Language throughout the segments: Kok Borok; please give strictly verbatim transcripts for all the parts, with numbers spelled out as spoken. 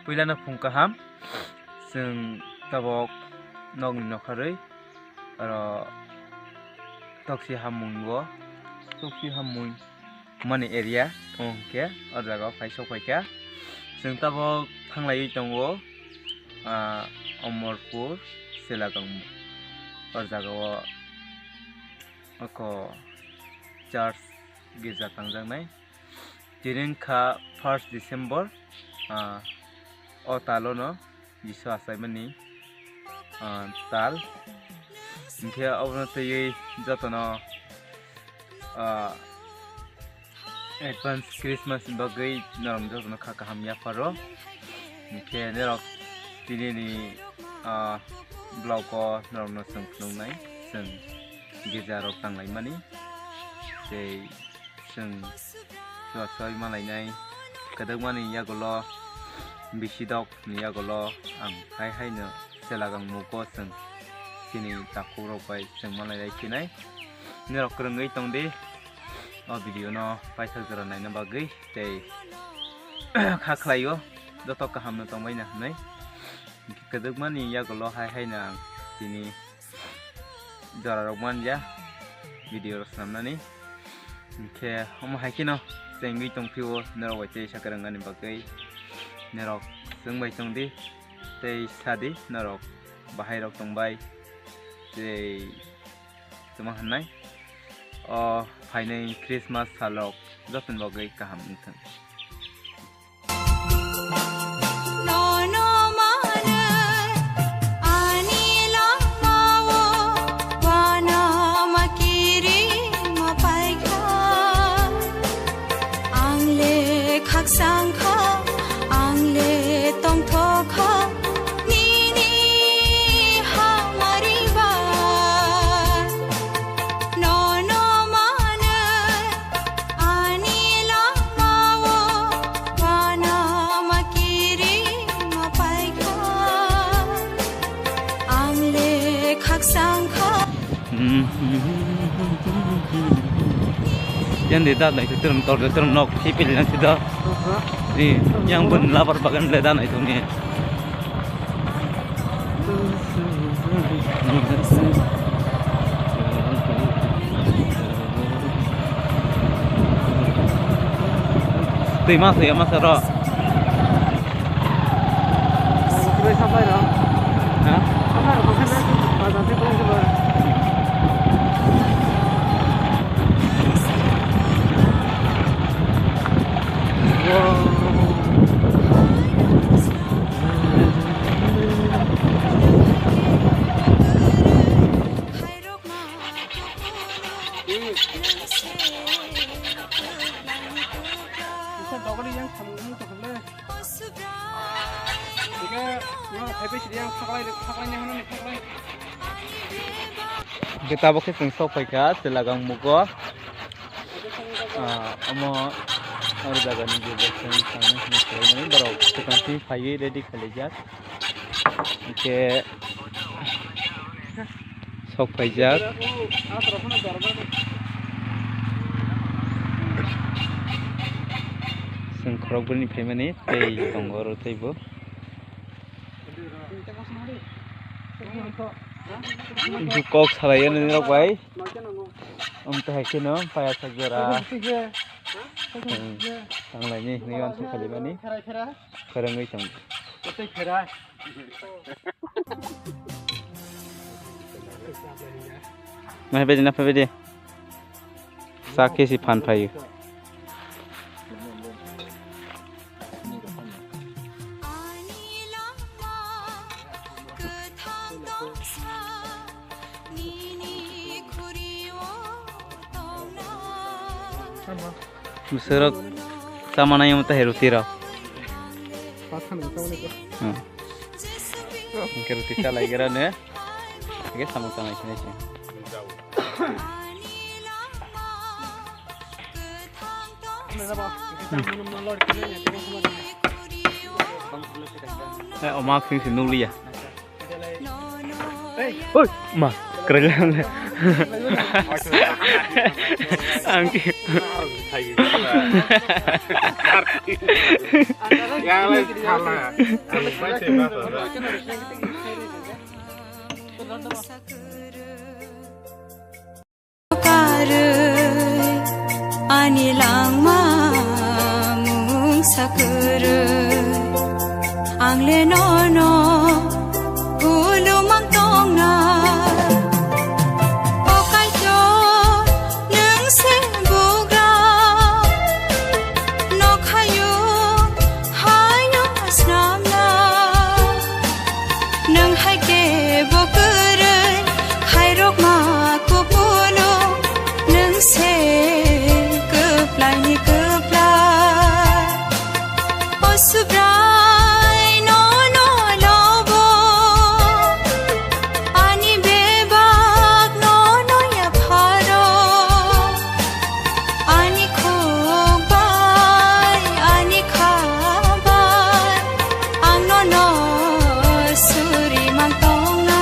Puilano phung kaham, chwng tabok nokni nokharwi oro toksi hamung o, toksi hamung mani area thung hwnkhe o jaga o phai sok phaikha. Chwng tabok thanglaiwi tongo, ah, Omorpur Selagangmo. O jaga o oko church girja tangjaknai. Tini wngkha first December, ah, o talo no Jisu achaimani, ah, tal. Hinkhe obono twiwi jotono, ah, advance Christmas ni bagwi norok jotono kha kaham yapharo. Hinkhe norok tinini, ah, vlog o norokno chwng phunuknai, chwng girja rok tanglaimani tei chwng chubachu oi malainai kwdwkmani yagulo, bisidok ni yagulo ang hai haino Selagangmo o chwng chini takhuk rok bai chwng malailai sinai. Norok kwrwngwi tongdi o video no paithak jora naina bagwi tei kha khlaio joto kaham no tongbaina hinwi. Kwdwkmani yagulo hai haino ang tini jora rok manja video rok swnamnani. Hinkhe omo hai kheno chengwi tongphio norok bai tei sakha rwngani bagwi, norok chwng bai tongdi tei sadi norok bahai rok tongbai tei tongma hwnwi o phainai Christmas salrok jotoni bagwi kaham wngthung. Nono manwi ani langmao uanama kirima paikha. Ang le khakchang kha, ang le tongthok kha, nini hamari ba. Nono manwi ani langmao uanama kirima paikha. Ang le khakchang kha. Yang di da nai turum tor turum nok thipil yang sida. Di yang bun labar bagan le da nai tuni. Twi ma thwi ma saro. Ha? Hwnkhe tabuk khe chwng sok phaikha Selagangmo o. Ah, omo oro jagani je boksong tangma hwnwi khlaimani borok swkang twi phaiwi ready khailaijak. Hwnkhe sok phaijak. Chwng khorokbrwini phaimani tei tongo oro teibo. Kok salai ya nini rok bai. Om to hai khe no paya sak jora. Tang lai ni ni wan thok kali mani. Kharang wi tong. Nai bedi na bedi. Sa khe si phan phaio. Bwswk rok chama nai omo tei ruti rok. Hmm. Hwnkhe ruti chalai gra ne. Hwnkhe samung tanglai sinai se. Hei, oma khring se nukliya. Oi, ma, kwrwila le. Ang ki- Karwi ani langma mungsa kwrwi, ang le nono khulumang tongna. O Kaitor, nwng se bugra, nokhayo hayo snamna. Nwng hai kebo kwrwi khairokma kupulung, nwng se kwplaini kwplai. O Subrai nono lobo, ani bebak nono yapharo. Ani khuk bai, ani kha bai, ang nono suri mang tongna.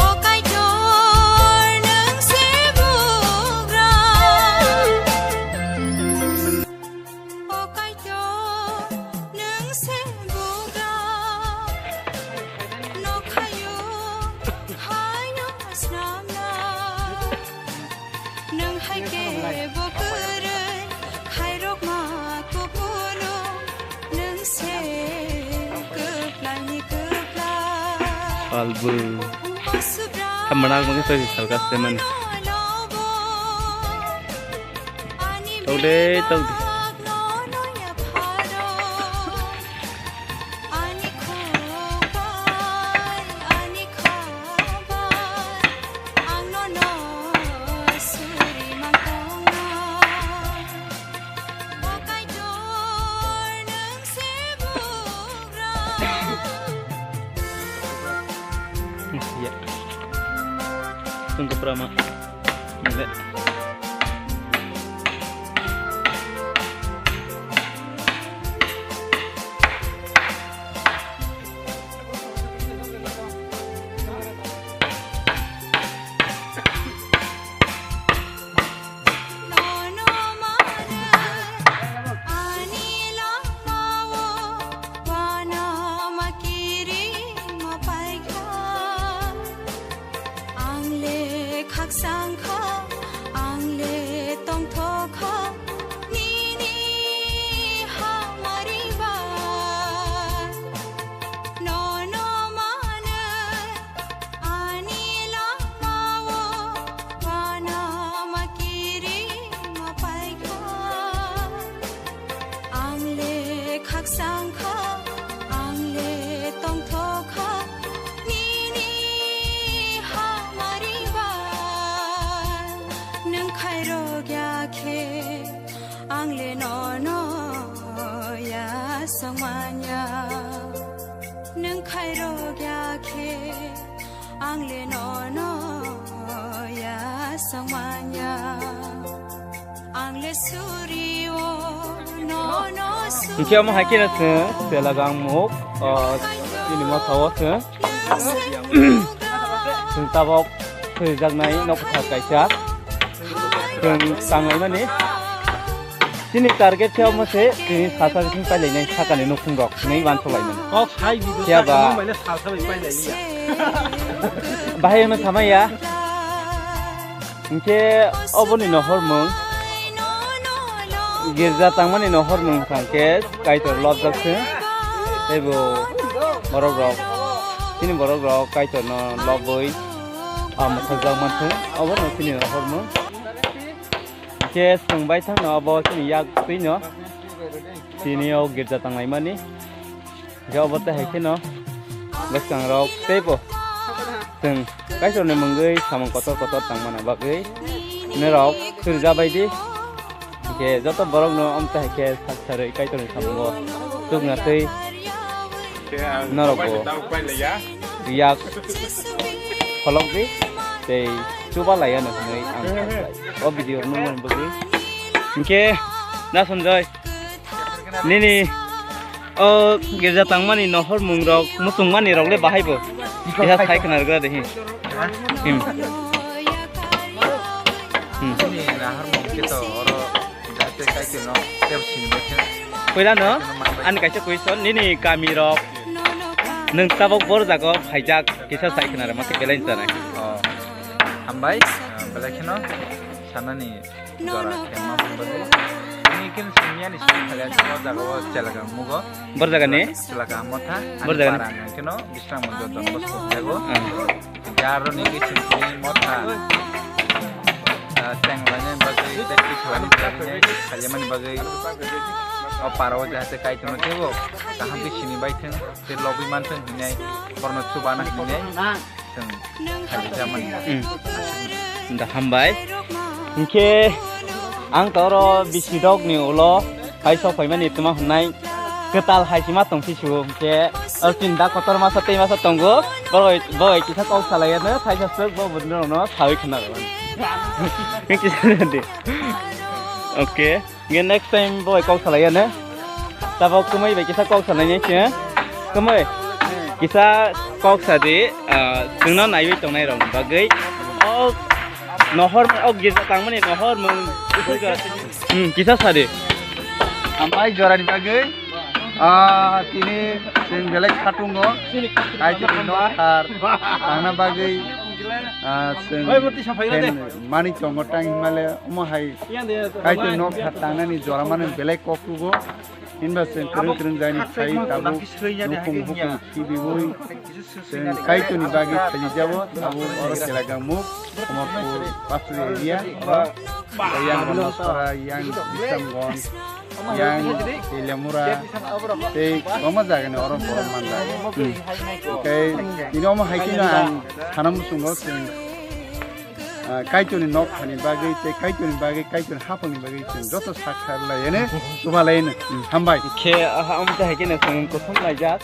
O Kaitor, nwng se bugra. O Kaitor, nwng se bugra. Nokhayo hayo snamna. Nwng hai kebo kwrwi khairokma kupulung, nwng se kwplaini kwplai. Palbu. Hamana mungkin saya salkas teman. Tau deh, tau deh. Ani khuk bai, ani kha bai, ang nono suri mang tongna. O Kaitor, nwng se bugra. Ya. Tunggu prama. Nile. Ang le khakchang kha, ang le tongthok kha, nini hamari bai. Nono manwi ani langmao uanama kirima pai kha. Ang le khakchang kha, ang le tongthok kha, nini hamari bai. Nwng khairok ya khe, ang le nono ya songmanya. Nwng khairok ya khe, ang le nono ya songmanya. Ang le suri o nono suri. Hingke omo hai khe no chwng chwla gang muk, o, chini motha o chwng. Chwng tabok thwijaknai nok kwthar kaisa. Chwng tanglaimani. Chini target khe omo se, chini salsa bising pailainai sakani nukhung rok hinwi uansuk laimani. Kok hai video. Phiya ba, sakani mane salsa bai pailai liya. Bahai wngno samaya. Hinkhe oboni nohormung, girja tangmani nohormung wngkha khe Kaitor lobjak se. Teibo borok rok, chini borok rok Kaitor no lobwi, ah, mwthangjakma thung, obono chini nohormung. Hinkhe chwng bai thangno obo chini yak twino, chini o girja tanglaimani. Hinkhe obo tei hai kheno bwskangrok teibo chwng Kaitorni mungwi samung kotor kotor tangmana bagwi norok khurja bai di. Hinkhe joto borokno omtwi hai khe sak sarwi Kaitorni samungo chukna twi norokbo yak kholok di tei chuba laiya no hinwi ang sa khlai o video nukmani bagwi. Hinkhe na Sanjoy, nini o girja tangmani nohormung rok, muchungmani rok le bahai bo? Kisa sai khna rwgra de hi. Hmm. Hmm. Chini nahar mong khe to oro jate kai khe no tep sini bai khe. Puila no ani kaisa question, nini kami rok nwng tabok bor jago phaijak kisa sai khna rwma khe belai chanai. Oh. Hambai, ah, belai kheno sanani jora khema hwnba de. Ani kin sumya ni sum khalya o jaga o chelaga mugo. Bor jaga ni? Chelaga motha. Bor jaga ni? Para nang keno Bisram Mandir Don Bosco jago. Ah. Jaro ni kisin sini motha. Ah, teng lani bagwi, tei kisalani bagwi, khalyamani bagwi. O para o jahate kai tono tebo. Kaham ke sini bai theng, te lobwi man theng hinai. Porno chubana hinai. Chwng khalijamani. Hmm. Da hambai. Hinkhe ang toro bisi dok ni ulo hai sok phaimani tuma hwnai kwtal hai sima tong phisu hinkhe o chini da kotor masa tei masa tongo bo bo kisa kok salai ano thaisa swk bo bwrwino sawi khna rw. Hinkhe kisa di. Okay. Nge next time bo kok salai ya ne. Tabok kwmwi bai kisa kok salai ne se. Kwmwi. Kisa kok sa di, ah, chwngno naiwi tongnai rok bagwi. O nohor o girja tangmani nohor mung. Hmm, kisa sa di. Ampai jorani bagwi. Ah, tini chwng belai khatungo. Kaitwi nokhar tangna bagwi. Ah, chwng mani tongo tang himale omo hai. Kaitor nok kha tangnani jora mano belai kok tugo. Hinba chwng kwrwng kwrwng jaini sai tabuk nukhung hukhung khibiwi chwng Kaitorni bagwi khalijabo tabuk oro Chelagang muk Komorpur Pasuri area oro yang Bonospara yang Bisramganj yang Teliamura tei kwbangma jagani oro borok manjak. Tei tini omo hai kheno ang sana muchungo chwng Ah, Kaitorni nok hani bagwi tei Kaitorni bagwi, Kaitorni haphangni bagwi chwng joto sak sak lai ene, chuba lai ene. Hambai. Khe, aha, omo tei hai kheno chwng kosom laijak.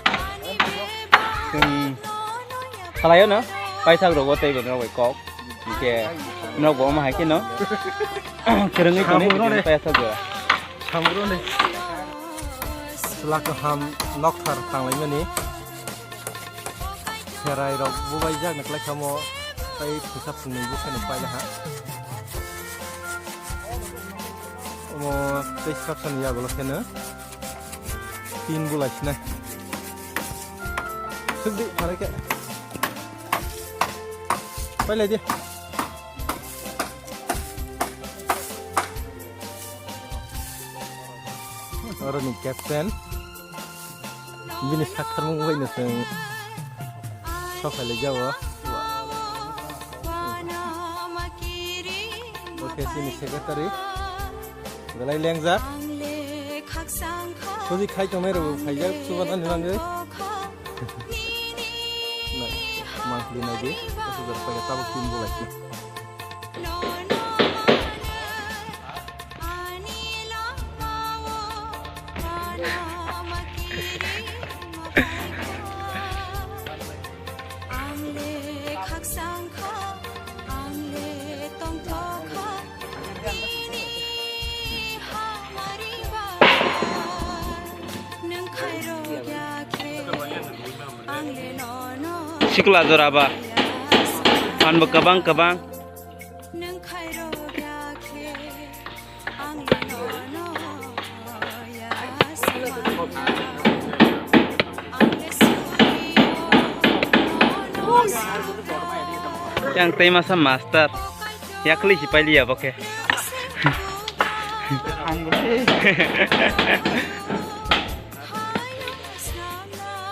Chwng salaio no, paithak rogo tei bo norok bai kok. Khe, norok bo omo hai kheno. Kwrwngwi tonwi paithak jora. Samung rw ne. Chwla kaham nokthar tanglaimani. Serai rok bubaijak ni kwlai kamo tei thungsa thungnwi bwsano paina ha. Omo tei sab sani yagulo kheno tin bulai sinai. Sukdi phalai khe. Pailai di. Oro ni captain. Bini sakharmung bai no chwng sophai lai jao. Oke, chini secretary. Belai lengjak. Soji khai tongnai rok phaijak, chubanani bagwi. Nai, monthly nai di. Aswk jora paikha, tabuk tin bulai. Sikla jora ba. Phan bo kwbang kwbang. Yang tei masa master. Yakli si pailiya bo khe.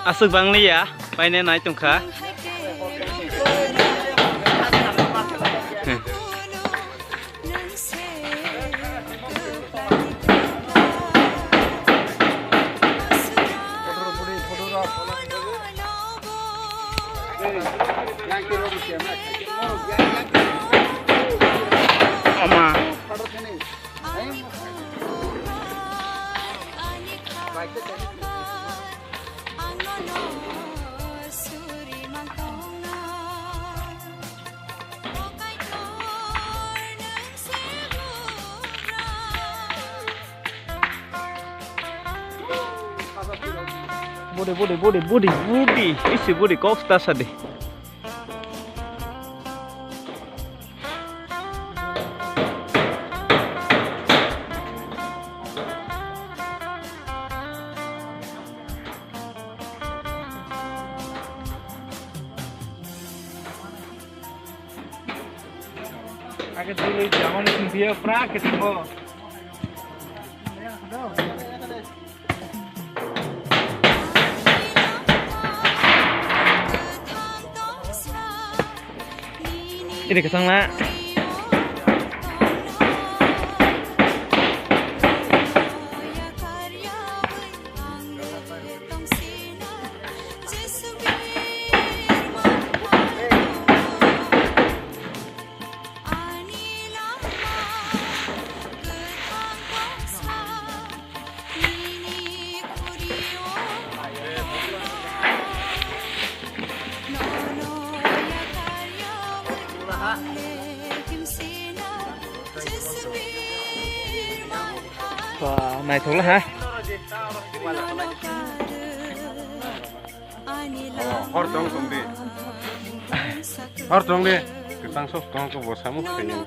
Aswk bang liya, paine nai tongkha. Ama. Budi, budi, budi, budi, budi. Isi budi, kok sta sadi. Ake dulu jangan sing dia prak ketemu. Ini kesang na. Ba, naithok le ha. Hor tong tong di. Hor tong di. Kwtang sok tong khe bo samung khaiyung.